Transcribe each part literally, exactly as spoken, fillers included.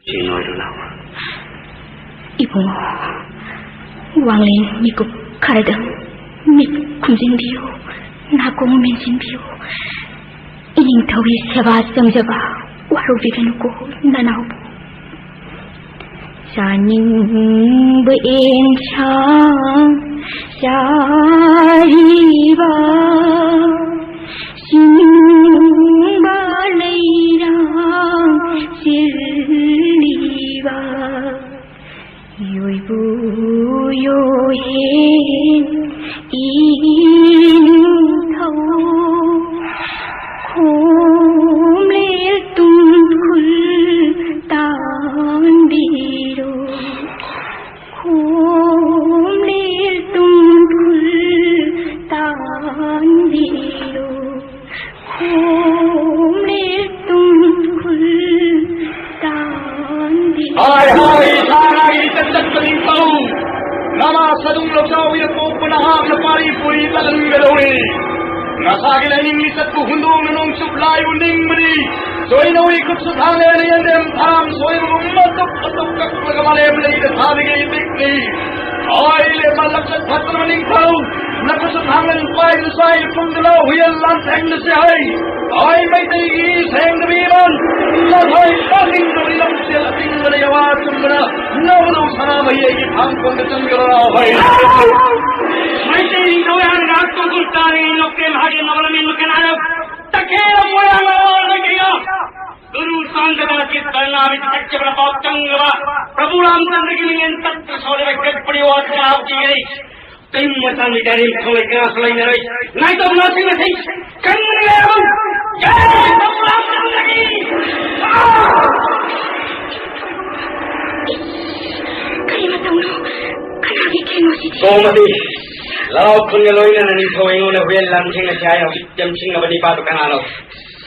ꯁꯤ ꯅꯣꯏꯔꯨ ꯂꯥꯎ꯫ ꯏꯕꯨꯡꯉꯣ, ꯋꯥꯡꯂꯦꯟ ꯃꯤꯀꯨꯞ ꯈꯔꯗꯪ ꯃꯤꯠ ꯈꯨꯝꯖꯤꯟꯕꯤꯌꯨ, ꯅꯥꯀꯣꯡ ꯃꯦꯟꯁꯤꯟꯕꯤꯌꯨ꯫ ꯏꯅꯤꯡꯊꯧꯒꯤ ꯁꯦꯕꯥ ꯆꯪꯖꯕ ꯋꯥꯔꯧꯕꯤꯒꯅꯨꯀꯣ ꯅꯅꯥꯎꯕꯨ꯫ ꯆꯥꯅꯤꯡꯕ ꯑꯦꯟꯁꯥꯡ ꯆꯥꯔꯤꯕ, ꯁꯤꯅꯤꯡꯕ ꯂꯩꯔꯥꯡ ꯆꯤꯜꯂꯤꯕ, ꯌꯣꯏꯕꯨ ꯌꯣꯍꯦꯟ ꯏꯅꯤꯡꯊꯧ, ꯈꯣꯝꯂꯦ ꯇꯨꯝꯈꯨꯜ ꯇꯥꯟꯕꯤꯔꯣ꯫ ꯈꯣꯝꯂꯦ ꯇꯨꯝꯈꯨꯜ ꯇꯥꯟꯕꯤꯔꯣ꯫ ꯈꯣꯝꯂꯦ ꯇꯨꯝꯈꯨꯜ ꯇꯥꯟꯕꯤꯔꯣ꯫ ꯍꯥꯏ, ꯍꯥꯏ, ꯏꯁꯥ ꯉꯥꯏ ꯏꯆꯠ ꯆꯠꯄ ꯅꯤꯡꯊꯧ꯫ ꯅꯃꯥ ꯁꯗꯨꯡ ꯂꯧꯖꯥꯎ ꯏꯔ ꯄꯣꯛꯄ ꯅꯍꯥꯛꯅ ꯄꯥꯔꯤ ꯄꯨꯔꯤ ꯇꯥꯍꯟꯒꯗꯧꯔꯤ꯫ ꯅꯁꯥꯒꯤ ꯂꯥꯏꯅꯤꯡ ꯂꯤꯆꯠꯄꯨ ꯍꯨꯟꯗꯣꯛꯅ ꯅꯣꯡꯆꯨꯞ ꯂꯥꯏꯕꯨ ꯅꯤꯡꯕꯅꯤ꯫ ꯆꯣꯏꯅꯧꯏ ꯈꯨꯠꯁꯨ ꯊꯥꯡꯂꯦꯅ ꯌꯦꯟꯗꯦꯝ ꯊꯥꯔꯥꯝ ꯁꯣꯏꯕꯒꯨꯝ ꯃꯇꯨꯞ ꯃꯇꯨꯞ ꯀꯛꯂꯒ ꯃꯥꯂꯦꯝ ꯂꯩꯗ ꯊꯥꯕꯒꯤ ꯏꯄꯤꯛꯅꯤ꯫ ꯍꯣꯏ, ꯂꯦꯝꯕ ꯂꯝꯆꯠ ꯐꯠꯇ꯭ꯔꯕ ꯅꯤꯡꯊꯧ, ꯅꯈꯨꯠꯁꯨ ꯊꯥꯡꯂꯦꯟ ꯄꯥꯏꯗꯨꯅ ꯆꯥꯏ ꯐꯨꯝꯗꯨꯅ ꯍꯨꯌꯦꯟ ꯂꯥꯟꯊꯦꯡꯅꯁꯦ ꯍꯥꯏ꯫ ꯍꯣꯏ, ꯃꯩꯇꯩꯒꯤ ꯁꯦꯡꯗꯕꯤ ꯏꯃꯥꯟ, ꯅꯊꯣꯏ ꯀꯥꯅꯤꯡꯗꯕꯤ ꯂꯝꯆꯦꯜ ꯑꯇꯤꯡꯕꯅ ꯌꯥꯋꯥ ꯆꯨꯝꯕꯅ ꯅꯧꯅꯧ ꯁꯅꯥꯃꯍꯤ ꯑꯩꯒꯤ ꯐꯥꯝ ꯈꯣꯡꯗ ꯆꯪꯒꯔꯣ ꯍꯣꯏ꯫ ꯃꯩꯇꯩ ꯅꯤꯡꯊꯧ ꯍꯥꯏꯔꯒ ꯇꯨꯡꯀꯨꯜ ꯇꯥꯔꯤꯉꯩ ꯂꯣꯀꯦꯜ ꯍꯥꯏꯒꯦ ꯅꯣꯕꯂꯃꯦꯟ ꯃꯈꯜ ꯍꯥꯏꯔ ꯇꯈꯦꯜ ꯃꯣꯏꯔꯥꯡ ꯑꯋꯥꯡ ꯂꯩꯀꯩꯒ ꯒꯨꯔꯨ ꯆꯥꯟꯗꯕꯅ ꯆꯤꯠ ꯙꯔꯅꯥ ꯃꯤꯠ ꯆꯠꯆꯕꯅ ꯄꯥꯎ ꯆꯪꯉꯕ ꯄ꯭ꯔꯚꯨ ꯔꯥꯝꯆꯟꯗ꯭ꯔꯒꯤ ꯃꯤꯡ ꯇꯠꯇ ꯁꯣꯜꯂꯕ ꯀꯠꯄꯅꯤ ꯋꯥ ꯀꯥꯞꯀꯤ ꯇꯤꯝ ꯃꯇꯝꯒꯤ ꯒꯥꯔꯤ ꯊꯧꯂꯩ ꯀꯌꯥꯁꯨ ꯂꯩꯅꯔꯣꯏ꯫ ꯅꯥꯏꯇꯣꯝ ꯅꯥꯁꯤꯡ ꯑꯁꯤ ꯀꯟꯕꯅ ꯂꯩꯔꯕ ꯖꯥꯏ ꯄ꯭ꯔꯚꯨ ꯔꯥꯝꯆꯟꯗ꯭ꯔꯒꯤ꯫ ꯀꯔꯤ ꯃꯇꯧꯅꯣ? ꯀꯅꯥꯒꯤ ꯀꯩꯅꯣ ꯁꯤꯗꯤ? ꯒꯣꯃꯇꯤ, ꯂꯥꯎ ꯈꯨꯟꯒ ꯂꯣꯏꯅꯅ ꯅꯤꯡꯊꯧ ꯑꯩꯉꯣꯟꯗ ꯍꯨꯌꯦꯟ ꯂꯥꯟꯊꯦꯡꯅꯁꯤ ꯍꯥꯏꯅ ꯍꯧꯖꯤꯛ ꯇꯦꯝꯁꯤꯡꯅꯕ ꯅꯤꯄꯥꯗꯨ ꯀꯅꯥꯅꯣ?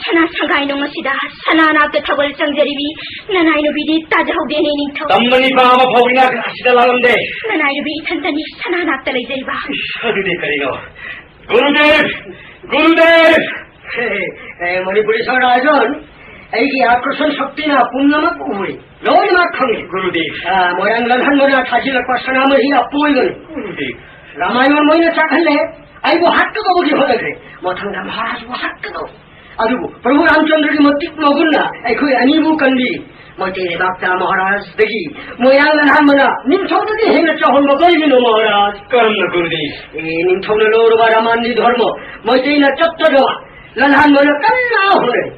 ꯁꯅꯥ ꯁꯪꯒꯥꯏ ꯅꯨꯡ ꯑꯁꯤꯗ ꯁꯅꯥ ꯅꯥꯛꯇ ꯊꯧꯒꯜ ꯆꯪꯖꯔꯤꯕꯤ ꯅꯅꯥꯏ ꯅꯨꯄꯤꯗꯤ ꯇꯥꯖꯍꯧꯗꯦꯅꯦ ꯅꯤꯡꯊꯧ꯫ ꯇꯝꯕ ꯅꯤꯄꯥ ꯑꯃ ꯐꯥꯎ ꯏꯅꯥꯛ ꯑꯁꯤꯗ ꯂꯥꯛꯂꯝꯗꯦ꯫ ꯅꯅꯥꯏ ꯅꯨꯄꯤ ꯏꯊꯟꯇꯅꯤ ꯁꯅꯥ ꯅꯥꯛꯇ ꯂꯩꯖꯔꯤꯕ꯫ ꯏꯁ, ꯑꯗꯨꯗꯤ ꯀꯔꯤꯅꯣ? ꯒꯨꯔꯨꯗꯦꯕ! ꯒꯨꯔꯨꯗꯦꯕ! ꯍꯦ, ꯍꯦ, ꯑꯦ, ꯃꯅꯤꯄꯨꯔꯤ ꯁꯣꯔ ꯔꯥꯖꯟ꯫ ꯑꯩꯒꯤ ꯑꯥꯀꯔꯁꯟ ꯁꯛꯇꯤꯅ ꯄꯨꯝꯅꯃꯛ ꯎꯔꯦ, ꯂꯣꯏꯅꯃꯛ ꯈꯪꯉꯦ꯫ ꯒꯨꯔꯨꯗꯦꯕ꯫ ꯑꯥ, ꯃꯣꯏꯔꯥꯡ ꯂꯜꯍꯟꯕꯅ ꯊꯥꯖꯤꯜꯂꯛꯄ ꯁꯅꯥꯃꯍꯤ ꯑꯄꯣꯏꯕꯅꯤ꯫ ꯒꯨꯔꯨꯗꯦꯕ꯫ ꯔꯥꯃꯥꯌꯟ ꯃꯣꯏꯅ ꯆꯥꯛꯍꯜꯂꯦ, ꯑꯩꯕꯨ ꯍꯥꯠꯀꯗꯧꯕꯒꯤ ꯍꯣꯠꯅꯈ꯭ꯔꯦ꯫ ꯃꯊꯪꯗ ꯃꯍꯥꯔꯥꯖꯕꯨ ꯍꯥꯠꯀꯗꯧ꯫ ꯑꯗꯨꯕꯨ ꯄ꯭ꯔꯚꯨ ꯔꯥꯝꯆꯟꯗ꯭ꯔꯒꯤ ꯃꯇꯤꯛ ꯃꯒꯨꯟꯅ ꯑꯩꯈꯣꯏ ꯑꯅꯤꯕꯨ ꯀꯟꯕꯤ꯫ ꯃꯩꯇꯩ ꯂꯩꯕꯥꯛꯇ ꯃꯍꯥꯔꯥꯖꯗꯒꯤ ꯃꯣꯏꯔꯥꯡ ꯂꯜꯍꯟꯕꯅ ꯅꯤꯡꯊꯧꯗꯒꯤ ꯍꯦꯟꯅ ꯆꯥꯎꯍꯟꯕ ꯀꯔꯤꯒꯤꯅꯣ ꯃꯍꯥꯔꯥꯖ? ꯀꯔꯝꯅ ꯒꯨꯔꯨꯗꯦꯕ? ꯑꯦ, ꯅꯤꯡꯊꯧꯅ ꯂꯧꯔꯕ ꯔꯥꯃꯥꯟꯒꯤ ꯙꯔꯃ ꯃꯩꯇꯩꯅ ꯆꯠꯇꯗꯕ ꯂꯜꯍꯟꯕꯅ ꯀꯟꯅ ꯍꯣꯠꯅꯩ꯫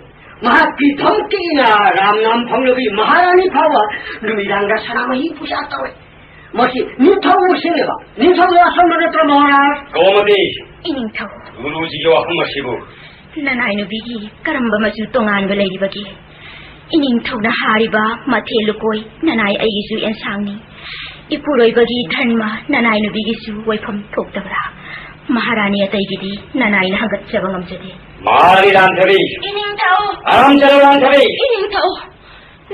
ꯃꯍꯥꯛꯀꯤ ꯙꯝꯀꯤꯅ ꯔꯥꯝ ꯅꯥꯝ ꯐꯪꯂꯕꯤ ꯃꯍꯥꯔꯥꯅꯤ ꯐꯥꯎꯕ ꯅꯨꯃꯤꯗꯥꯡꯗ ꯁꯅꯥꯃꯍꯤ ꯄꯨꯖꯥ ꯇꯧꯋꯦ꯫ ꯃꯁꯤ ꯅꯤꯡꯊꯧꯕꯨ ꯁꯤꯡꯅꯕ, ꯅꯤꯡꯊꯧꯒꯤ ꯑꯁꯣꯟꯕ ꯅꯠꯇ꯭ꯔꯣ ꯃꯍꯥꯔꯥꯖ? ꯒꯣꯃꯇꯤ! ꯏꯅꯤꯡꯊꯧ꯫ ꯒꯨꯔꯨꯖꯤꯒꯤ ꯋꯥꯐꯝ ꯑꯁꯤꯕꯨ? ꯅꯅꯥꯏ ꯅꯨꯄꯤꯒꯤ ꯀꯔꯝꯕ ꯃꯆꯨ ꯇꯣꯉꯥꯟꯕ ꯂꯩꯔꯤꯕꯒꯦ? ꯏꯅꯤꯡꯊꯧꯅ ꯍꯥꯏꯔꯤꯕ ꯃꯊꯦꯜ ꯂꯨꯀꯣꯏ ꯅꯅꯥꯏ ꯑꯩꯒꯤꯁꯨ ꯑꯦꯟꯁꯥꯡꯅꯤ꯫ ꯏꯄꯨꯔꯣꯏꯕꯒꯤ ꯙꯔꯃ ꯅꯅꯥꯏ ꯅꯨꯄꯤꯒꯤꯁꯨ ꯑꯣꯏꯐꯝ ꯊꯣꯛꯇꯕ꯭ꯔꯥ? ꯃꯍꯥꯔꯥꯅꯤ ꯑꯇꯩꯒꯤꯗꯤ ꯅꯅꯥꯏꯅ ꯍꯪꯒꯠꯆꯕ ꯉꯝꯖꯗꯦ꯫ ꯃꯍꯥꯔꯥꯅꯤ ꯂꯥꯟꯊꯕꯤ! ꯏꯅꯤꯡꯊꯧ! ꯑꯔꯥꯝ ꯆꯠꯂꯨ ꯂꯥꯟꯊꯕꯤ! ꯏꯅꯤꯡꯊꯧ!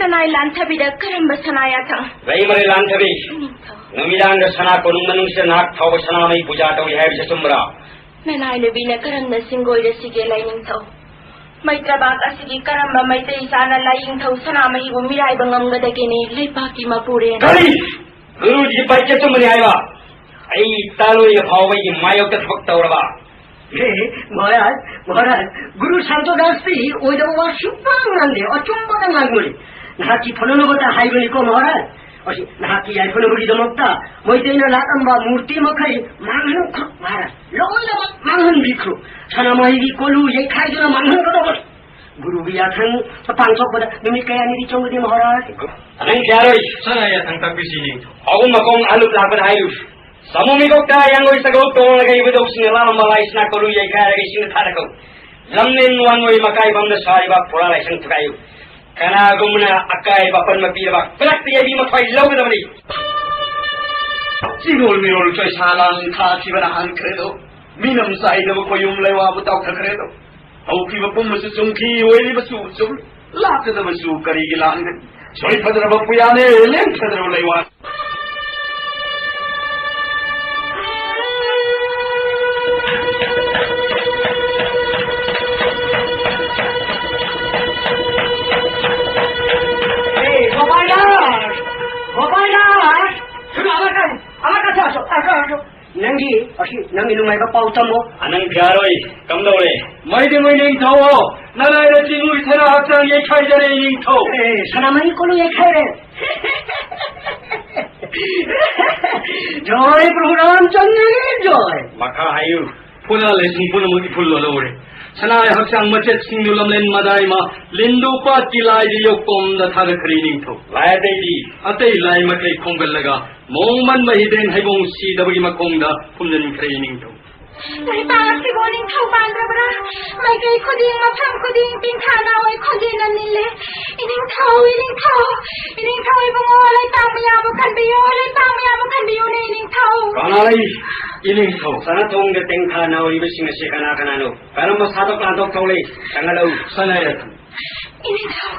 ꯅꯅꯥꯏ ꯂꯥꯟꯊꯕꯤꯗ ꯀꯔꯝꯕ ꯁꯅꯥ ꯌꯥꯊꯪ? ꯂꯩꯃꯔꯦ ꯂꯥꯟꯊꯕꯤ! ꯏꯅꯤꯡꯊꯧ! ꯅꯨꯃꯤꯗꯥꯡꯗ ꯁꯅꯥ ꯀꯣꯅꯨꯡ ꯃꯅꯨꯡꯁꯤꯗ ꯅꯍꯥꯛ ꯐꯥꯎꯕ ꯁꯅꯥꯃꯍꯤ ꯄꯨꯖꯥ ꯇꯧꯏ ꯍꯥꯏꯕꯁꯤ ꯑꯆꯨꯝꯕ꯭ꯔꯥ? ꯅꯅꯥꯏ ꯅꯨꯄꯤꯅ ꯀꯔꯝꯅ ꯁꯤꯡꯒꯣꯏꯔꯁꯤꯒꯦ ꯂꯥꯏꯅꯤꯡꯊꯧ? ꯃꯩꯇ꯭ꯔꯕꯥꯛ ꯑꯁꯤꯒꯤ ꯀꯔꯝꯕ ꯃꯩꯇꯩ ꯆꯥꯅ ꯂꯥꯏꯅꯤꯡꯊꯧ ꯁꯅꯥꯃꯍꯤꯕꯨ ꯃꯤꯔꯥꯏꯕ ꯉꯝꯒꯗꯒꯦꯅꯦ, ꯂꯩꯄꯥꯛꯀꯤ ꯃꯄꯨꯔꯦꯟ? ꯀꯔꯤ? ꯒꯨꯔꯨꯖꯤ ꯄꯥꯏꯆꯦꯠ ꯆꯨꯝꯕꯅꯤ ꯍꯥꯏꯕ? ꯑꯩ ꯇꯥꯂꯣꯏꯅ ꯐꯥꯎꯕ ꯑꯩꯒꯤ ꯃꯥꯌꯣꯛꯇ ꯊꯕꯛ ꯇꯧꯔꯕ? ꯍꯦ, ꯃꯍꯥꯔꯥꯖ, ꯃꯍꯥꯔꯥꯖ, ꯒꯨꯔꯨ ꯁꯥꯟꯇꯣꯗꯥꯁꯇꯤ ꯑꯣꯏꯗꯕ ꯋꯥ ꯁꯨꯡꯉꯥꯡ ꯉꯥꯡꯗꯦ, ꯑꯆꯨꯝꯕꯗ ꯉꯥꯡꯕꯅꯤ꯫ ꯅꯍꯥꯛꯀꯤ ꯐꯅꯅꯕꯇ ꯍꯥꯏꯕꯅꯤꯀꯣ ꯃꯍꯥꯔꯥꯖ꯫ ꯑꯁꯤ ꯅꯍꯥꯛꯀꯤ ꯌꯥꯏꯐꯅꯕꯒꯤꯗꯃꯛꯇ ꯃꯩꯇꯩꯅ ꯂꯥꯠꯂꯝꯕ ꯃꯨꯔꯇꯤ ꯃꯈꯩ ꯃꯥꯡꯍꯟꯈ꯭ꯔꯣ ꯃꯍꯥꯔꯥꯖ, ꯂꯣꯏꯅꯃꯛ ꯃꯥꯡꯍꯟꯕꯤꯈ꯭ꯔꯣ꯫ ꯁꯅꯥꯃꯍꯤꯒꯤ ꯀꯣꯂꯨ ꯌꯩꯈꯥꯏꯗꯨꯅ ꯃꯥꯡꯍꯟꯒꯗꯧꯕꯅꯤ꯫ ꯒꯨꯔꯨꯒꯤ ꯌꯥꯊꯪ ꯄꯥꯡꯊꯣꯛꯄꯗ ꯅꯨꯃꯤꯠ ꯀꯌꯥꯅꯤꯗꯤ ꯆꯪꯒꯅꯤ ꯃꯍꯥꯔꯥꯖ? ꯅꯪ ꯌꯥꯔꯣꯏ꯫ ꯁꯅꯥ ꯌꯥꯊꯪ ꯇꯥꯛꯄꯤꯁꯤ ꯏꯅꯤꯡꯊꯧ꯫ ꯑꯍꯨꯝ ꯃꯈꯣꯡ ꯑꯂꯨꯞ ꯂꯥꯛꯄꯗ ꯍꯥꯏꯔꯨ꯫ ꯁꯥꯃꯨ ꯃꯤꯀꯣꯛꯇ ꯌꯥꯡꯒꯣꯏ ꯁꯒꯧ ꯇꯣꯡꯂꯒ ꯏꯕꯨꯙꯧꯁꯤꯡꯅ ꯂꯥꯜꯂꯝꯕ ꯂꯥꯏ ꯁꯅꯥ ꯀꯣꯂꯨ ꯌꯩꯈꯥꯏꯔꯒ ꯏꯁꯤꯡꯗ ꯊꯥꯗꯈꯣ꯫ ꯂꯝꯂꯦꯟ ꯋꯥꯡꯉꯣꯏ ꯃꯀꯥꯏꯕꯝꯗ ꯁꯥꯔꯤꯕ ꯐꯨꯔꯥ ꯂꯥꯏꯁꯪ ꯊꯨꯒꯥꯏꯌꯨ꯫ ꯀꯅꯥꯒꯨꯝꯕꯅ ꯑꯀꯥꯏꯕ ꯑꯄꯟꯕ ꯄꯤꯔꯕ ꯈꯨꯗꯛꯇ ꯌꯩꯕꯤ ꯃꯊ꯭ꯋꯥꯏ ꯂꯧꯒꯗꯕꯅꯤ꯫ ꯆꯤꯔꯣꯜ ꯃꯤꯔꯣꯜ ꯆꯣꯏꯁꯥ ꯂꯥꯡ ꯊꯥꯈꯤꯕꯅ ꯍꯥꯟꯈ꯭ꯔꯦꯗꯣ꯫ ꯃꯤꯅꯝ ꯆꯥꯏꯗꯕ ꯈꯣꯌꯨꯝ ꯂꯩꯋꯥꯕꯨ ꯇꯥꯎꯊꯈ꯭ꯔꯦꯗꯣ꯫ ꯍꯧꯈꯤꯕ ꯄꯨꯝꯕꯁꯨ ꯆꯨꯝꯈꯤ, ꯑꯣꯏꯔꯤꯕꯁꯨ ꯆꯨꯝ, ꯂꯥꯛꯀꯗꯕꯁꯨ ꯀꯔꯤꯒꯤ ꯂꯥꯟꯒꯅꯤ? ꯁꯣꯏꯐꯗ꯭ꯔꯕ ꯄꯨꯌꯥꯅꯦ, ꯂꯦꯝꯐꯗ꯭ꯔꯕ ꯂꯩꯋꯥ꯫ ꯅꯪꯒꯤ, ꯑꯁꯤ, ꯅꯪꯒꯤ ꯅꯨꯡꯉꯥꯏꯕ ꯄꯥꯎ ꯇꯝꯃꯣ꯫ ꯑꯅꯪ ꯐꯤꯌꯥꯔꯣꯏ, ꯀꯝꯗꯧꯔꯦ? ꯃꯩꯗꯤ ꯃꯣꯏ ꯅꯤꯡꯊꯧ, ꯅꯅꯥꯏꯅ ꯆꯤꯡꯂꯨꯏ ꯊꯔꯥ ꯍꯛꯆꯥꯡ ꯌꯩꯈꯥꯏꯖꯔꯦ ꯅꯤꯡꯊꯧ꯫ ꯑꯦ, ꯁꯅꯥꯃꯍꯤ ꯀꯣꯂꯨ ꯌꯩꯈꯥꯏꯔꯦ꯫ ꯖꯣꯏ ꯄ꯭ꯔꯚꯨ ꯔꯥꯝꯆꯟꯗ꯭ꯔꯒꯤ ꯖꯣꯏ꯫ ꯃꯈꯥ ꯍꯥꯏꯌꯨ꯫ ꯐꯨꯅꯥ ꯂꯩꯁꯤꯡ ꯄꯨꯝꯅꯃꯛ ꯏꯐꯨꯜ ꯂꯣꯜꯍꯧꯔꯦ꯫ ꯁꯅꯥꯏ ꯍꯛꯆꯥꯡ ꯃꯆꯦꯠꯁꯤꯡꯗꯨ ꯂꯝꯂꯦꯟ ꯃꯗꯥꯏꯃ ꯂꯤꯟꯗꯨ ꯄꯥꯠꯀꯤ ꯂꯥꯏꯗ ꯌꯣꯛꯄꯝꯗ ꯊꯥꯒꯠꯈ꯭ꯔꯦ ꯅꯤꯡꯊꯧ꯫ ꯂꯥꯏ ꯑꯇꯩꯗꯤ? ꯑꯇꯩ ꯂꯥꯏ ꯃꯈꯩ ꯈꯣꯝꯒꯠꯂꯒ ꯃꯣꯡꯃꯟꯕ ꯍꯤꯗꯦꯟ ꯍꯩꯕꯣꯡ ꯁꯤꯗꯕꯒꯤ ꯃꯈꯣꯡꯗ ꯐꯨꯝꯖꯤꯟꯈ꯭ꯔꯦ ꯅꯤꯡꯊꯧ꯫ ꯂꯩꯄꯥꯛ ꯑꯁꯤꯕꯨ ꯅꯤꯡꯊꯧ ꯄꯥꯟꯗ꯭ꯔꯕ꯭ꯔꯥ? ꯃꯥꯏꯀꯩ ꯈꯨꯗꯤꯡ, ꯃꯐꯝ ꯈꯨꯗꯤꯡ ꯇꯤꯟꯊꯥ ꯅꯥꯑꯣꯏ ꯈꯣꯟꯖꯦꯜꯅ ꯅꯤꯜꯂꯦ꯫ ꯏꯅꯤꯡꯊꯧ, ꯏꯅꯤꯡꯊꯧ, ꯏꯅꯤꯡꯊꯧ ꯏꯕꯨꯡꯉꯣ, ꯂꯩꯄꯥꯛ ꯃꯌꯥꯝꯕꯨ ꯀꯟꯕꯤꯌꯨ, ꯂꯩꯄꯥꯛ ꯃꯌꯥꯝꯕꯨ ꯀꯟꯕꯤꯌꯨꯅꯦ ꯏꯅꯤꯡꯊꯧ꯫ ꯀꯅꯥ ꯂꯩ? ꯏꯅꯤꯡꯊꯧ꯫ ꯁꯅꯥ ꯊꯣꯡꯗ ꯇꯦꯡꯊꯥ ꯅꯥꯎꯔꯤꯕꯁꯤꯡ ꯑꯁꯤ ꯀꯅꯥ ꯀꯅꯥꯅꯣ? ꯀꯔꯝꯕ ꯁꯥꯗꯣꯛ ꯂꯥꯟꯊꯣꯛ ꯊꯧꯂꯩ? ꯆꯪꯍꯜꯂꯛꯎ꯫ ꯁꯅꯥ ꯌꯥꯊꯪ꯫ ꯏꯅꯤꯡꯊꯧ,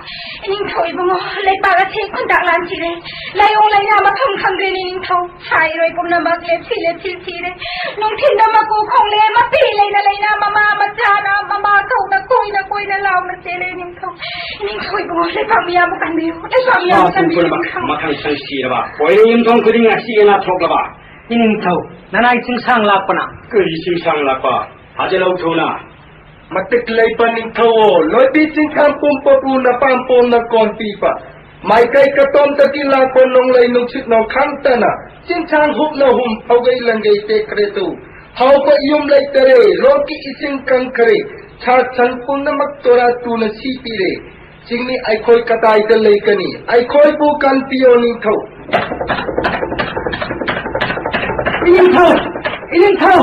ꯏꯅꯤꯡꯊꯧ ꯏꯕꯨꯡꯉꯣ, ꯂꯩꯄꯥꯛ ꯑꯁꯤ ꯈꯨꯟꯇꯥꯛ ꯂꯥꯟꯁꯤꯔꯦ꯫ ꯂꯥꯏꯑꯣꯡ ꯂꯥꯏꯅꯥ ꯃꯐꯝ ꯈꯪꯗ꯭ꯔꯦꯅꯦ ꯏꯅꯤꯡꯊꯧ꯫ ꯁꯥ ꯏꯔꯣꯏ ꯄꯨꯝꯅꯃꯛ ꯂꯦꯞꯁꯤ ꯂꯦꯞꯁꯤ ꯊꯤꯔꯦ꯫ ꯅꯨꯡꯊꯤꯟꯗ ꯃꯀꯨ ꯈꯣꯡꯂꯦ, ꯃꯄꯤ ꯂꯩꯅ ꯂꯩꯅ ꯃꯃꯥ ꯃꯆꯥꯅ ꯃꯃꯥ ꯀꯧꯅ ꯀꯣꯏꯅ ꯀꯣꯏꯅ ꯂꯥꯎꯅ ꯆꯦꯜꯂꯦ ꯏꯅꯤꯡꯊꯧ꯫ ꯏꯅꯤꯡꯊꯧ ꯏꯕꯨꯡꯉꯣ, ꯂꯩꯄꯥꯛ ꯃꯤꯌꯥꯝꯕꯨ ꯀꯟꯕꯤꯌꯨ, ꯂꯩꯄꯥꯛ ꯃꯤꯌꯥꯝꯕꯨ ꯁꯥꯁꯤꯡ ꯀꯟꯕꯤꯌꯨ ꯄꯨꯝꯅꯃꯛ ꯏꯅꯤꯡꯊꯧ꯫ ꯃꯈꯜ ꯁꯪꯁꯤꯔꯕ, ꯀꯣꯏꯔꯦ ꯌꯨꯝꯊꯣꯡ ꯈꯨꯗꯤꯡ ꯑꯁꯤ ꯑꯅꯥ ꯊꯣꯛꯂꯕ? ꯏꯅꯤꯡꯊꯧ, ꯅꯅꯥꯏ ꯆꯤꯡꯁꯥꯡ ꯂꯥꯛꯄꯅ꯫ ꯀꯔꯤ ꯆꯤꯡꯁꯥꯡ ꯂꯥꯛꯄ? ꯊꯥꯖꯤꯜꯂꯧ ꯊꯨꯅ꯫ ꯃꯇꯤꯛ ꯂꯩꯕ ꯅꯤꯡꯊꯧ, ꯂꯣꯏꯕꯤ ꯆꯤꯡꯈꯥꯡ ꯄꯨꯝꯕꯕꯨ ꯅꯄꯥꯝ ꯄꯣꯝꯅ ꯀꯣꯟꯕꯤꯕ꯫ ꯃꯥꯏꯀꯩ ꯀꯇꯣꯝꯗꯒꯤ ꯂꯥꯛꯄ ꯅꯣꯡꯂꯩ ꯅꯨꯡꯁꯤꯠ ꯅꯣꯡꯈꯥꯡꯇꯅ ꯆꯤꯡꯁꯥꯡ ꯍꯨꯞꯅ ꯍꯨꯝ ꯐꯧꯒꯩ ꯂꯪꯒꯩ ꯇꯦꯛꯈ꯭ꯔꯦ ꯇꯨ꯫ ꯍꯥꯎꯕ ꯌꯨꯝ ꯂꯩꯇꯔꯦ, ꯂꯣꯛꯀꯤ ꯏꯁꯤꯡ ꯀꯪꯈ꯭ꯔꯦ, ꯁꯥ ꯁꯟ ꯄꯨꯝꯅꯃꯛ ꯇꯣꯔꯥ ꯇꯨꯅ ꯁꯤꯕꯤꯔꯦ꯫ ꯆꯤꯡꯃꯤ ꯑꯩꯈꯣꯏ ꯀꯗꯥꯏꯗ ꯂꯩꯒꯅꯤ? ꯑꯩꯈꯣꯏꯕꯨ ꯀꯟꯕꯤꯌꯣ ꯅꯤꯡꯊꯧ꯫ ꯏꯅꯤꯡꯊꯧ! ꯏꯅꯤꯡꯊꯧ!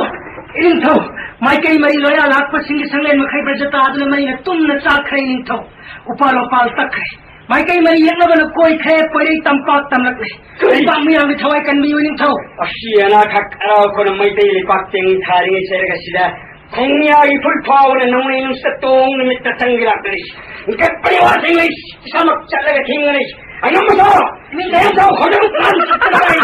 ꯏꯅꯤꯡꯊꯧ! ꯃꯥꯏꯀꯩ ꯃꯔꯤ ꯂꯣꯌꯥ ꯂꯥꯛꯄꯁꯤꯡꯒꯤ ꯁꯪꯂꯦꯟ ꯃꯈꯩ ꯕ꯭ꯔꯖ ꯇꯥꯗꯨꯅ ꯃꯩꯅ ꯇꯨꯝꯅ ꯆꯥꯛꯈ꯭ꯔꯦ ꯏꯅꯤꯡꯊꯧ꯫ ꯎꯄꯥꯜ ꯋꯥꯄꯥꯜ ꯇꯛꯈ꯭ꯔꯦ꯫ ꯃꯥꯏꯀꯩ ꯃꯔꯤ ꯌꯦꯛꯅꯕꯅ ꯀꯣꯏꯈ꯭ꯔꯦ, ꯄꯣꯏꯔꯩ ꯇꯝꯄꯥꯛ ꯇꯝꯂꯛꯂꯦ꯫ ꯀꯔꯤ? ꯂꯩꯕꯥꯛ ꯃꯤꯌꯥꯝꯒꯤ ꯊꯋꯥꯏ ꯀꯟꯕꯤꯌꯨ ꯏꯅꯤꯡꯊꯧ꯫ ꯑꯁꯤ ꯑꯅꯥ ꯈꯛ ꯑꯩꯈꯣꯏꯅ ꯃꯩꯇꯩ ꯂꯩꯄꯥꯛ ꯇꯦꯡ ꯊꯥꯔꯤꯉꯩ ꯆꯩꯔꯛ ꯑꯁꯤꯗ ꯈꯣꯡꯌꯥꯒꯤ ꯐꯨꯜ ꯐꯥꯎꯅ ꯅꯣꯡꯂꯩ ꯅꯨꯡꯁꯤꯠꯇ ꯇꯣꯡ ꯅꯨꯃꯤꯠꯇ ꯆꯪꯕꯤ ꯂꯥꯛꯇ꯭ꯔꯤ꯫ ꯀꯠꯄꯅꯤ ꯋꯥ ꯊꯦꯡꯅꯩ, ꯏꯁꯥꯃꯛ ꯆꯠꯂꯒ ꯊꯦꯡꯅꯔꯤ꯫ ꯑꯉꯝꯕꯗꯣ! ꯃꯤꯠ ꯂꯩꯔꯝꯗꯧ ꯍꯣꯠꯅꯕ ꯄ꯭ꯂꯥꯟ ꯆꯠꯇꯅ ꯂꯩ꯫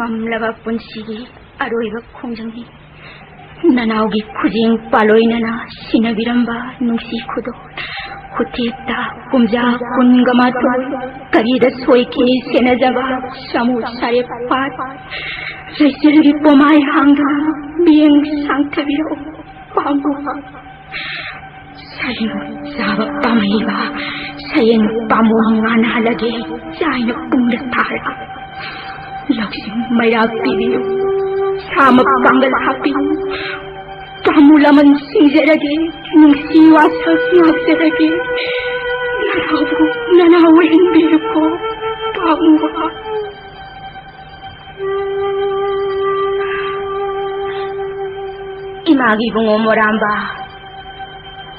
ꯄꯝꯂꯕ ꯄꯨꯟꯁꯤꯒꯤ ꯑꯔꯣꯏꯕ ꯈꯣꯡꯖꯪꯅꯤ꯫ ꯅꯅꯥꯎꯒꯤ ꯈꯨꯖꯦꯡ ꯄꯥꯂꯣꯏꯅꯅ ꯁꯤꯟꯅꯕꯤꯔꯝꯕ ꯅꯨꯡꯁꯤ ꯈꯨꯗꯣꯜ, ꯈꯨꯊꯦꯛꯇ ꯀꯨꯝꯖꯥ ꯀꯨꯟꯒ ꯃꯥꯊꯣꯏ, ꯀꯔꯤꯗ ꯁꯣꯏꯈꯤ ꯁꯦꯟꯅꯖꯕ ꯁꯥꯃꯨ ꯁꯥꯔꯦꯞ ꯄꯥꯠ, ꯂꯩꯆꯤꯜꯒꯤ ꯄꯣꯃꯥꯏ ꯍꯥꯡꯗꯨꯅ ꯃꯤꯠꯌꯦꯡ ꯁꯥꯡꯊꯕꯤꯔꯛꯎ ꯄꯥꯝꯕꯨ꯫ ꯁꯥꯌꯦꯡ ꯆꯥꯕ ꯄꯥꯝꯍꯩꯕ, ꯁꯥꯌꯦꯡ ꯄꯥꯝꯕꯣꯝ ꯉꯥꯟꯅꯍꯜꯂꯒꯦ ꯆꯥꯏꯅ ꯄꯨꯡꯗ ꯊꯥꯔ꯫ ꯂꯧꯁꯤꯡ ꯃꯩꯔꯥ ꯄꯤꯕꯤꯌꯨ, ꯁꯥ ꯃꯄꯥꯡꯒꯜ ꯍꯥꯞꯄꯤꯌꯨ꯫ ꯄꯥꯝꯕꯨ ꯂꯃꯟ ꯁꯤꯡꯖꯔꯒꯦ, ꯅꯨꯡꯁꯤ ꯋꯥꯁꯛ ꯉꯥꯛꯆꯔꯒꯦ꯫ ꯅꯅꯥꯎꯕꯨ, ꯅꯅꯥꯎ ꯑꯣꯏꯍꯟꯕꯤꯌꯨꯀꯣ, ꯄꯥꯝꯕꯨ꯫ ꯏꯃꯥꯒꯤ ꯏꯕꯨꯡꯉꯣ ꯃꯣꯔꯥꯝꯕ,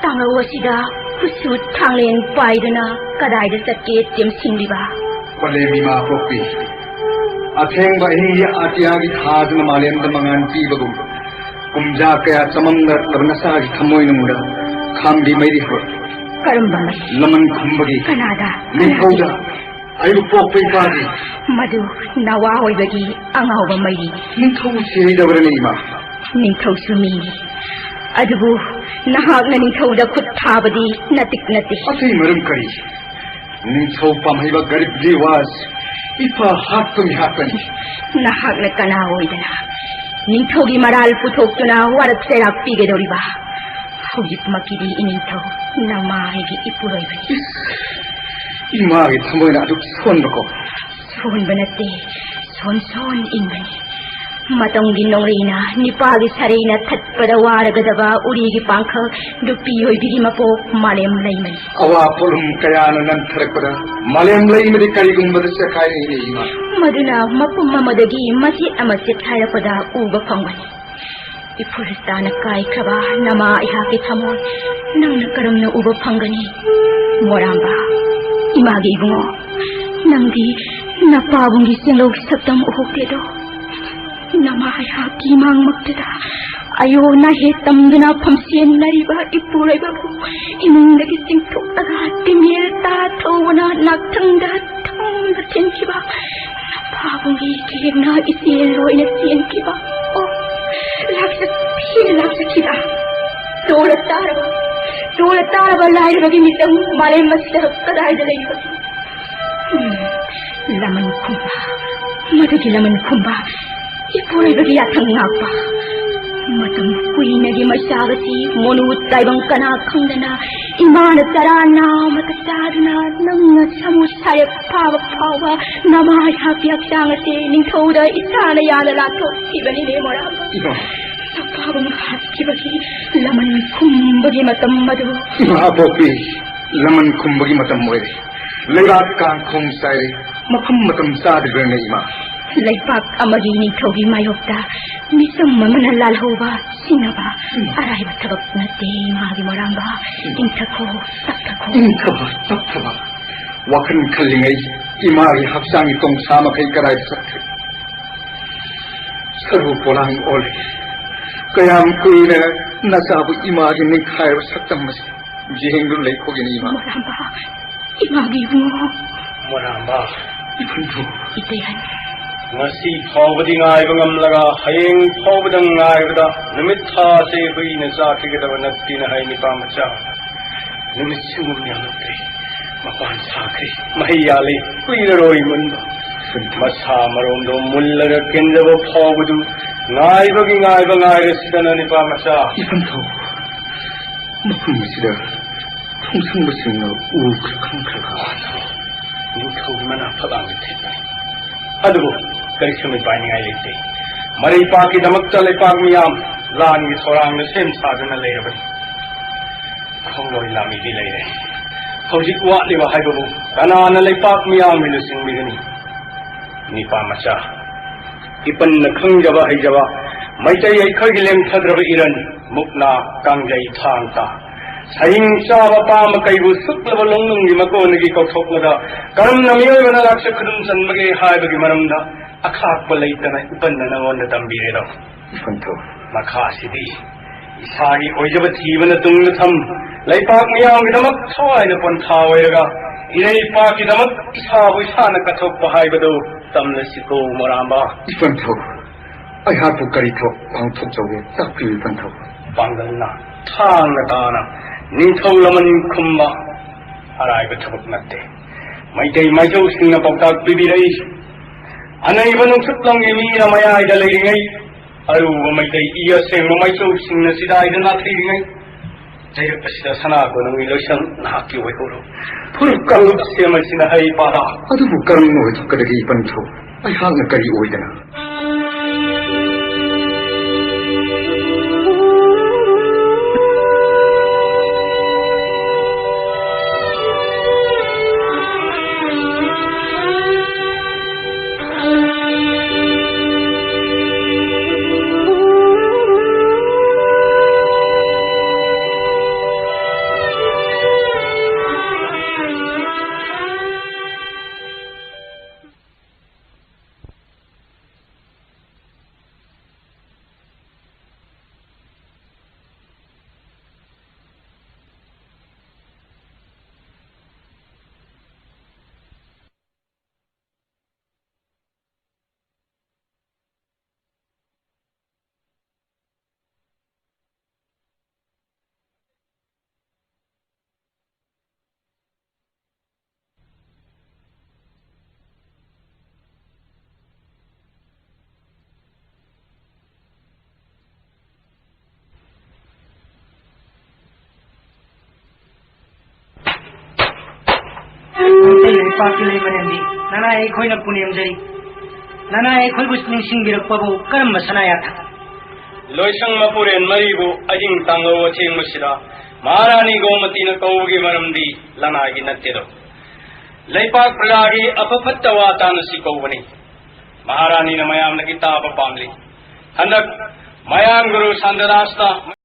ꯇꯥꯡꯂꯧ ꯑꯁꯤꯗ ꯈꯨꯠꯁꯨ ꯊꯥꯡꯂꯦꯟ ꯄꯥꯏꯗꯨꯅ ꯀꯗꯥꯏꯗ ꯆꯠꯀꯦ ꯆꯦꯝꯁꯤꯜꯂꯤꯕ? ꯃꯥꯂꯦꯝ ꯏꯃꯥ ꯄꯣꯛꯄꯤ, ꯑꯊꯦꯡꯕ ꯑꯍꯤꯡꯒꯤ ꯑꯇꯤꯌꯥꯒꯤ ꯊꯥꯗꯨꯅ ꯃꯥꯂꯦꯝꯗ ꯃꯉꯥꯜ ꯄꯤꯕꯒꯨꯝ, ꯀꯨꯝꯖꯥ ꯀꯌꯥ ꯆꯃꯝꯅꯔꯛꯂꯕ ꯅꯆꯥꯒꯤ ꯊꯃꯣꯏꯅꯨꯡꯗ ꯈꯥꯝꯕꯤ ꯃꯩꯔꯤ ꯍꯧꯔꯛꯂꯤ꯫ ꯀꯔꯝꯕ ꯃꯩꯔꯤ? ꯂꯃꯟ ꯈꯨꯝꯕꯒꯤ꯫ ꯀꯅꯥꯗ? ꯅꯤꯡꯊꯧꯗ꯫ ꯑꯩꯕꯨ ꯄꯣꯛꯄ ꯏꯄꯥꯒꯤ꯫ ꯃꯗꯨ ꯅꯋꯥ ꯑꯣꯏꯕꯒꯤ ꯑꯉꯥꯎꯕ ꯃꯩꯔꯤ꯫ ꯅꯤꯡꯊꯧ ꯁꯤꯍꯩꯗꯕꯔꯅꯦ ꯏꯃꯥ? ꯅꯤꯡꯊꯧꯁꯨ ꯃꯤꯅꯤ, ꯑꯗꯨꯕꯨ ꯅꯍꯥꯛꯅ ꯅꯤꯡꯊꯧꯗ ꯈꯨꯠ ꯊꯥꯕꯗꯤ ꯅꯇꯤꯛ ꯅꯠꯇꯦ꯫ ꯑꯇꯩ ꯃꯔꯝ ꯀꯔꯤ? ꯅꯤꯡꯊꯧ ꯄꯥꯝꯍꯩꯕ ꯒꯔꯤꯕ ꯅꯤꯋꯥꯖ ꯏꯄꯥ ꯍꯥꯠꯄ ꯃꯤꯍꯥꯠꯄꯅꯤ꯫ ꯅꯍꯥꯛꯅ ꯀꯅꯥ ꯑꯣꯏꯗꯅ ꯅꯤꯡꯊꯧꯒꯤ ꯃꯔꯥꯜ ꯄꯨꯊꯣꯛꯇꯨꯅ ꯋꯥꯔꯛ ꯆꯩꯔꯥꯛ ꯄꯤꯒꯗꯧꯔꯤꯕ? ꯍꯧꯖꯤꯛꯃꯛꯀꯤꯗꯤ ꯏꯅꯤꯡꯊꯧ ꯅꯃꯥ ꯑꯩꯒꯤ ꯏꯄꯨꯔꯣꯏꯕꯅꯤ꯫ ꯏꯃꯥꯒꯤ ꯊꯃꯣꯏꯅ ꯑꯗꯨꯛ ꯁꯣꯟꯕꯀꯣ? ꯁꯣꯟꯕ ꯅꯠꯇꯦ, ꯁꯣꯟ ꯁꯣꯟ ꯏꯟꯕꯅꯤ꯫ ꯃꯇꯝꯒꯤ ꯅꯣꯡꯂꯩꯅ ꯅꯤꯄꯥꯒꯤ ꯁꯔꯩꯅ ꯊꯠꯄꯗ ꯋꯥꯔꯒꯗꯕ ꯎꯔꯤꯒꯤ ꯄꯥꯡꯈꯛ ꯅꯨꯄꯤ ꯑꯣꯏꯕꯤꯒꯤ ꯃꯄꯣꯛ ꯃꯥꯂꯦꯝ ꯂꯩꯃꯅꯤ꯫ ꯑꯋꯥ ꯄꯣꯠꯂꯨꯝ ꯀꯌꯥꯅ ꯅꯟꯊꯔꯛꯄꯗ ꯃꯥꯂꯦꯝ ꯂꯩꯃꯗꯤ ꯀꯔꯤꯒꯨꯝꯕꯗ ꯆꯦꯈꯥꯏꯔꯛꯏꯅꯦ ꯏꯃꯥ? ꯃꯗꯨꯅ ꯃꯄꯨꯝ ꯑꯃꯗꯒꯤ ꯃꯆꯦꯠ ꯑꯃ ꯆꯦꯠꯈꯥꯏꯔꯛꯄꯗ ꯎꯕ ꯐꯪꯕꯅꯤ꯫ ꯏꯐꯨꯜ ꯇꯥꯅ ꯀꯥꯏꯈ꯭ꯔꯕ ꯅꯃꯥ ꯑꯩꯍꯥꯛꯀꯤ ꯊꯃꯣꯏ ꯅꯪꯅ ꯀꯔꯝꯅ ꯎꯕ ꯐꯪꯒꯅꯤ? ꯃꯣꯔꯥꯝꯕ, ꯏꯃꯥꯒꯤ ꯏꯕꯨꯡꯉꯣ, ꯅꯪꯗꯤ ꯅꯄꯥꯕꯨꯡꯒꯤ ꯆꯦꯡꯂꯧ ꯁꯛꯇꯝ ꯎꯍꯧꯗꯦꯗꯣ꯫ ꯅꯃꯥ ꯑꯩꯍꯥꯛꯀꯤ ꯃꯥꯡꯃꯛꯇꯗ ꯑꯌꯣ ꯅꯥꯍꯦ ꯇꯝꯗꯨꯅ ꯐꯝꯁꯦꯟꯅꯔꯤꯕ ꯏꯄꯨꯔꯣꯏꯕꯕꯨ ꯏꯃꯨꯡꯗꯒꯤ ꯆꯤꯡꯊꯣꯛꯂꯒ ꯇꯤꯃꯦꯜ ꯇꯥ ꯊꯧꯕꯅ ꯅꯥꯛꯊꯪꯗ ꯊꯝꯕ ꯊꯤꯟꯈꯤꯕ ꯅꯄꯥꯕꯨꯡꯒꯤ ꯏꯀꯦꯝꯅ ꯏꯆꯦꯜ ꯑꯣꯏꯅ ꯆꯦꯟꯈꯤꯕ꯫ ꯑꯣ, ꯂꯥꯛꯆꯈꯤ, ꯂꯥꯛꯆꯈꯤꯕ꯫ ꯇꯣꯂ ꯇꯥꯔꯕ, ꯇꯣꯂ ꯇꯥꯔꯕ ꯂꯥꯏꯔꯕꯒꯤ ꯃꯤꯆꯪ ꯃꯥꯂꯦꯝ ꯑꯁꯤꯗ ꯀꯗꯥꯏꯗ ꯂꯩꯕꯒꯦ? ꯎꯝ, ꯂꯃꯟ ꯈꯨꯝꯕ, ꯃꯗꯨꯒꯤ ꯂꯃꯟ ꯈꯨꯝꯕ, ꯏꯄꯨꯔꯣꯏꯕꯒꯤ ꯌꯥꯊꯪ ꯉꯥꯛꯄ꯫ ꯃꯇꯝ ꯀꯨꯏꯅꯒꯤ ꯃꯩꯁꯥꯕꯁꯤ ꯃꯣꯅꯨ ꯇꯥꯏꯕꯪ ꯀꯅꯥ ꯈꯪꯗꯅ ꯏꯃꯥꯅ ꯆꯔꯥ ꯅꯥꯃꯇ ꯆꯥꯗꯨꯅ ꯅꯪꯅ ꯁꯃꯨ ꯁꯥꯔꯦꯞ ꯐꯥꯕ ꯐꯥꯎꯕ ꯅꯃꯥꯏ ꯍꯥꯞꯄꯤ ꯍꯛꯆꯥꯡ ꯑꯁꯤ ꯅꯤꯡꯊꯧꯗ ꯏꯁꯥꯅ ꯌꯥꯅ ꯂꯥꯟꯊꯣꯛꯈꯤꯕꯅꯤꯅꯦ ꯃꯣꯔꯥꯡꯕ꯫ ꯏꯃꯥ꯫ ꯆꯞꯄꯥꯕꯨꯡ ꯍꯥꯠꯈꯤꯕꯒꯤ ꯂꯃꯟ ꯈꯨꯝꯕꯒꯤ ꯃꯇꯝ ꯑꯗꯨ꯫ ꯏꯃꯥ ꯄꯣꯛꯄꯤ, ꯂꯃꯟ ꯈꯨꯝꯕꯒꯤ ꯃꯇꯝ ꯑꯣꯏꯔꯦ꯫ ꯂꯩꯕꯥꯛ ꯀꯥꯡꯈꯣꯡ ꯆꯥꯏꯔꯦ, ꯃꯐꯝ ꯃꯇꯝ ꯆꯥꯗ꯭ꯔꯤꯕꯅꯦ ꯏꯃꯥ꯫ ꯂꯩꯄꯥꯛ ꯑꯃꯒꯤ ꯅꯤꯡꯊꯧꯒꯤ ꯃꯥꯌꯣꯛꯇ ꯃꯤꯆꯝ ꯑꯃꯅ ꯂꯥꯜꯍꯧꯕ ꯁꯤꯡꯅꯕ ꯎꯝ꯫ ꯑꯔꯥꯏꯕ ꯊꯕꯛ ꯅꯠꯇꯦ ꯏꯃꯥꯒꯤ ꯃꯣꯔꯥꯡꯕ꯫ ꯎꯝ꯫ ꯏꯪꯊꯈꯣ, ꯇꯞꯊꯈꯣ꯫ ꯏꯪꯊꯕ, ꯇꯞꯊꯕ꯫ ꯋꯥꯈꯜ ꯈꯜꯂꯤꯉꯩ ꯏꯃꯥꯒꯤ ꯍꯛꯆꯥꯡꯒꯤ ꯇꯣꯡꯁꯥ ꯃꯈꯩ ꯀꯗꯥꯏꯗ ꯆꯠꯈ꯭ꯔꯦ? ꯁꯔꯨ ꯄꯣꯂꯥꯡ ꯑꯣꯜꯂꯦ꯫ ꯀꯌꯥꯝ ꯀꯨꯏꯅ ꯅꯆꯥꯕꯨ ꯏꯃꯥꯒꯤ ꯅꯤꯡꯈꯥꯏꯔꯕ ꯁꯛꯇꯝ ꯑꯁꯤ ꯌꯦꯡꯗꯨꯅ ꯂꯩꯊꯣꯛꯏꯅꯤ ꯏꯃꯥ꯫ ꯃꯣꯔꯥꯡꯕ, ꯏꯃꯥꯒꯤ ꯏꯕꯨꯡꯉꯣ꯫ ꯃꯣꯔꯥꯡꯕ꯫ ꯏꯄꯨꯡꯊꯧ꯫ ꯏꯇꯩꯍꯟ꯫ ꯉꯁꯤ ꯐꯥꯎꯕꯗꯤ ꯉꯥꯏꯕ ꯉꯝꯂꯒ ꯍꯌꯦꯡ ꯐꯥꯎꯕꯗ ꯉꯥꯏꯕꯗ ꯅꯨꯃꯤꯠ ꯊꯥꯁꯦ ꯍꯨꯏꯅ ꯆꯥꯈꯤꯒꯗꯕ ꯅꯠꯇꯦꯅ ꯍꯥꯏ ꯅꯤꯄꯥ ꯃꯆꯥ꯫ ꯅꯨꯃꯤꯠ ꯁꯤꯡꯒꯨꯝ ꯌꯥꯝꯂꯛꯇ꯭ꯔꯦ꯫ ꯃꯄꯥꯟ ꯁꯥꯈ꯭ꯔꯦ꯫ ꯃꯍꯩ ꯌꯥꯜꯂꯦ꯫ ꯀꯨꯏꯔꯔꯣꯏ ꯃꯨꯟꯕ꯫ ꯃꯁꯥ ꯃꯔꯣꯝꯗꯣ ꯃꯨꯜꯂꯒ ꯀꯦꯟꯖꯕ ꯐꯥꯎꯕꯗꯨ ꯉꯥꯏꯕꯒꯤ ꯉꯥꯏꯕ ꯉꯥꯏꯔꯁꯤꯗꯅ ꯅꯤꯄꯥ ꯃꯆꯥ꯫ ꯏꯄꯨꯡꯊꯧ, ꯃꯐꯝ ꯑꯁꯤꯗ ꯈꯣꯡꯁꯪꯕꯁꯤꯡꯅ ꯎꯈ꯭ꯔ ꯈꯪꯈ꯭ꯔꯒ꯫ ꯅꯤꯡꯊꯧꯒꯤ ꯃꯅꯥ ꯐꯛꯂꯥꯡꯗ ꯊꯦꯠꯄꯅꯤ꯫ ꯑꯗꯨꯕꯨ ꯀꯔꯤꯁꯨ ꯃꯤꯄꯥꯏꯅꯤꯡꯉꯥꯏ ꯂꯩꯇꯦ꯫ ꯃꯔꯩꯄꯥꯛꯀꯤꯗꯃꯛꯇ ꯂꯩꯄꯥꯛ ꯃꯤꯌꯥꯝ ꯂꯥꯟꯒꯤ ꯊꯧꯔꯥꯡꯗ ꯁꯦꯝ ꯁꯥꯗꯨꯅ ꯂꯩꯔꯕꯅꯤ꯫ ꯈꯣꯡꯂꯣꯏ ꯂꯥꯝꯃꯤꯗꯤ ꯂꯩꯔꯦ꯫ ꯍꯧꯖꯤꯛ ꯋꯥꯠꯂꯤꯕ ꯍꯥꯏꯕꯕꯨ ꯀꯅꯥꯅ ꯂꯩꯄꯥꯛ ꯃꯤꯌꯥꯝꯒꯤ ꯂꯨꯆꯤꯡꯕꯤꯒꯅꯤ? ꯅꯤꯄꯥ ꯃꯆꯥ, ꯏꯄꯟꯅ ꯈꯪꯖꯕ ꯍꯩꯖꯕ ꯃꯩꯇꯩ ꯑꯩꯈꯣꯏꯒꯤ ꯂꯦꯝꯊꯗ꯭ꯔꯕ ꯏꯔꯟ, ꯃꯨꯛꯅꯥ, ꯀꯥꯡꯖꯩ, ꯊꯥꯡ ꯇꯥ, ꯁꯍꯤꯡ ꯆꯥꯕ ꯄꯥꯝꯕ ꯀꯩꯕꯨ ꯁꯨꯛꯂꯕ ꯂꯣꯡꯅꯨꯡꯒꯤ ꯃꯀꯣꯟꯗꯒꯤ ꯀꯧꯊꯣꯛꯂꯒ ꯀꯔꯝꯅ ꯃꯤꯑꯣꯏꯕꯅ ꯂꯥꯛꯆ ꯈꯨꯗꯨꯝ ꯆꯟꯕꯒꯦ ꯍꯥꯏꯕꯒꯤ ꯃꯔꯝꯗ ꯑꯈꯥꯛꯄ ꯂꯩꯇꯅ ꯏꯄꯟꯅ ꯅꯉꯣꯟꯗ ꯇꯝꯕꯤꯔꯦꯗꯣ꯫ ꯏꯄꯟꯊꯧ꯫ ꯃꯈꯥꯁꯤꯗꯤ ꯏꯁꯥꯒꯤ ꯑꯣꯏꯖꯕ ꯊꯤꯕꯅ ꯇꯨꯡꯗ ꯊꯝ, ꯂꯩꯄꯥꯛ ꯃꯤꯌꯥꯝꯒꯤꯗꯃꯛ ꯊꯋꯥꯏꯅ ꯄꯣꯟꯊꯥ ꯑꯣꯏꯔꯒ ꯏꯔꯩꯄꯥꯛꯀꯤꯗꯃꯛ ꯏꯁꯥꯕꯨ ꯏꯁꯥꯅ ꯀꯠꯊꯣꯛꯄ ꯍꯥꯏꯕꯗꯨ ꯇꯝꯂꯁꯤꯀꯣ ꯃꯣꯔꯥꯝꯕ꯫ ꯏꯄꯟꯊꯧ, ꯑꯩꯍꯥꯛꯄꯨ ꯀꯔꯤ ꯊꯕꯛ ꯄꯥꯡꯊꯣꯛꯆꯧꯒꯦ? ꯇꯥꯛꯄꯤꯌꯨ ꯏꯄꯟꯊꯧ꯫ ꯄꯥꯡꯒꯜꯅ ꯊꯥꯡꯅ ꯇꯥꯅ ꯅꯤꯡꯊꯧ ꯂꯃꯟ ꯈꯨꯝꯕ ꯑꯔꯥꯏꯕ ꯊꯕꯛ ꯅꯠꯇꯦ꯫ ꯃꯩꯇꯩ ꯃꯥꯏꯆꯧꯁꯤꯡꯅ ꯄꯥꯎꯇꯥꯛ ꯄꯤꯕꯤꯔꯛꯏ꯫ ꯑꯅꯩꯕ ꯅꯨꯡꯁꯤꯠ ꯂꯝꯒꯤ ꯃꯤꯅ ꯃꯌꯥꯏꯗ ꯂꯩꯔꯤꯉꯩ, ꯑꯔꯨꯕ ꯃꯩꯇꯩ ꯏ ꯑꯁꯦꯡꯕ ꯃꯥꯏꯆꯧꯁꯤꯡꯅ ꯆꯤꯗꯥꯏꯗ ꯅꯥꯊꯩꯔꯤꯉꯩ, ꯂꯩꯔꯛ ꯑꯁꯤꯗ ꯁꯅꯥ ꯀꯣꯅꯨꯡꯒꯤ ꯂꯣꯏꯁꯪ ꯅꯍꯥꯛꯀꯤ ꯑꯣꯏꯍꯧꯔꯣ꯫ ꯐꯨꯔꯨꯞ ꯀꯥꯡꯂꯨꯞ ꯁꯦꯝꯕꯁꯤꯅ ꯍꯩ ꯄꯥꯔꯥ꯫ ꯑꯗꯨꯕꯨ ꯀꯔꯝꯅ ꯑꯣꯏꯊꯣꯛꯀꯗꯒꯦ ꯏꯄꯟꯊꯧ? ꯑꯩꯍꯥꯛꯅ ꯀꯔꯤ ꯑꯣꯏꯗꯅ? ꯃꯩꯇꯩ ꯂꯩꯄꯥꯛꯀꯤ ꯂꯩꯃꯔꯦꯟꯕꯤ ꯅꯅꯥꯏ ꯑꯩꯈꯣꯏꯅ ꯄꯨꯅꯦꯝꯖꯔꯤ꯫ ꯅꯅꯥꯏ ꯑꯩꯈꯣꯏꯕꯨ ꯅꯤꯡꯁꯤꯡꯕꯤꯔꯛꯄꯕꯨ ꯀꯔꯝꯕ ꯁꯅꯥ ꯌꯥꯊꯪ? ꯂꯣꯏꯁꯪ ꯃꯄꯨꯔꯦꯟ ꯃꯔꯤꯕꯨ ꯑꯍꯤꯡ ꯇꯥꯡꯂꯧ ꯑꯊꯦꯡꯕꯁꯤꯗ ꯃꯍꯥꯔꯥꯅꯤ ꯒꯣꯃꯇꯤꯅ ꯀꯧꯕꯒꯤ ꯃꯔꯝꯗꯤ ꯂꯅꯥꯏꯒꯤ ꯅꯠꯇꯦꯗꯣ꯫ ꯂꯩꯄꯥꯛ ꯄ꯭ꯔꯖꯥꯒꯤ ꯑꯐ ꯐꯠꯇ ꯋꯥ ꯇꯥꯅꯁꯤ ꯀꯧꯕꯅꯤ꯫ ꯃꯍꯥꯔꯥꯅꯤꯅ ꯃꯌꯥꯝꯗꯒꯤ ꯇꯥꯕ ꯄꯥꯝꯂꯤ꯫ ꯍꯟꯗꯛ ꯃꯌꯥꯡ ꯒꯨꯔꯨ ꯁꯥꯟꯇꯗꯥꯁꯇ